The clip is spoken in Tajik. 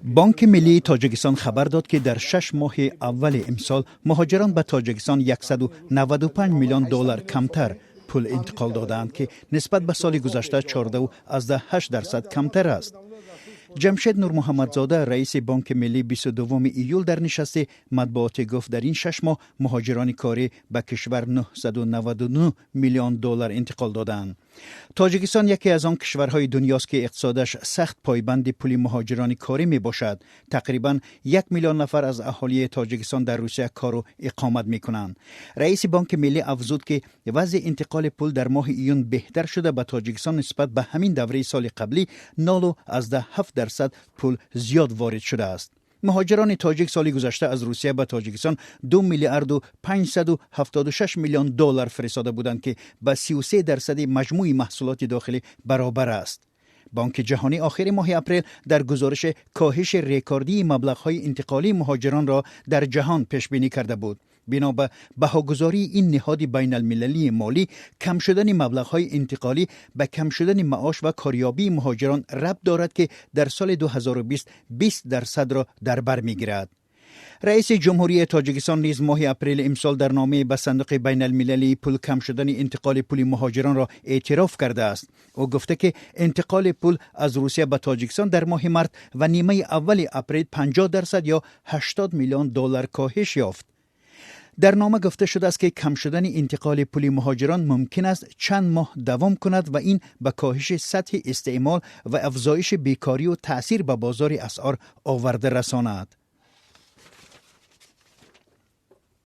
Бонки миллии Тоҷикистон хабар дод, ки дар 6 моҳи аввали имсол муҳоҷирон ба Тоҷикистон 195 миллион доллар камтар пул интиқол додаанд, ки нисбат ба соли гузашта 14,8% камтар аст. Ҷамшед Нурмуҳаммадзода, раиси Бонки миллӣ, 22 июл дар нишасти матбуотӣ гуфт, дар ин 6 моҳ муҳоҷирони корӣ ба кишвар 999 миллион доллар интиқол додаанд. Тоҷикистон яке аз он кишварҳои дунёст, ки иқтисодаш сахт пойбанди пули муҳоҷирони корӣ мебошад. Тақрибан 1 миллион нафар аз аҳолии Тоҷикистон дар Русия кору иқомат мекунанд. Раиси Бонки миллӣ афзуд, ки вазъи интиқоли пул дар моҳи июн беҳтар шуда, ба Тоҷикистон нисбат ба ҳамин давраи соли қаблӣ 0,7% пул зиёд ворид шудааст. Муҳоҷирони тоҷик соли гузашта аз Русия ба Тоҷикистон 2 миллиарду 576 миллион доллар фиристода буданд, ки ба 33 дарсади маҷмӯи маҳсулоти дохилӣ баробар аст. Бонки ҷаҳонӣ охири моҳи апрел дар гузориш коҳиши рекордии маблағҳои интиқолии муҳоҷиронро дар ҷаҳон пешбинӣ карда буд. Бино ба баҳогузории ин ниҳоди байналмилалии молӣ, кам шудани маблағҳои интиқолӣ ба кам шудани маош ва корёбии муҳоҷирон рабт дорад, ки дар соли 2020 20 дарсадро дар бар мегирад. Раиси ҷумҳурии Тоҷикистон низ моҳи апрели имсол дар номае ба Сандуқи байналмилалии пул кам шудани интиқоли пули муҳоҷиронро эътироф кардааст. Ӯ гуфта, ки интиқоли пул аз Русия ба Тоҷикистон дар моҳи март ва нимаи аввали апрел 50% ё 80 миллион доллар коҳиш ёфт. Дар нома гуфта шудааст, ки кам шудани интиқоли пули муҳоҷирон мумкин аст чанд моҳ давом кунад ва ин ба коҳиши сатҳи истеъмол ва афзоиши бекорию таъсир ба бозори асъор оварда расонад.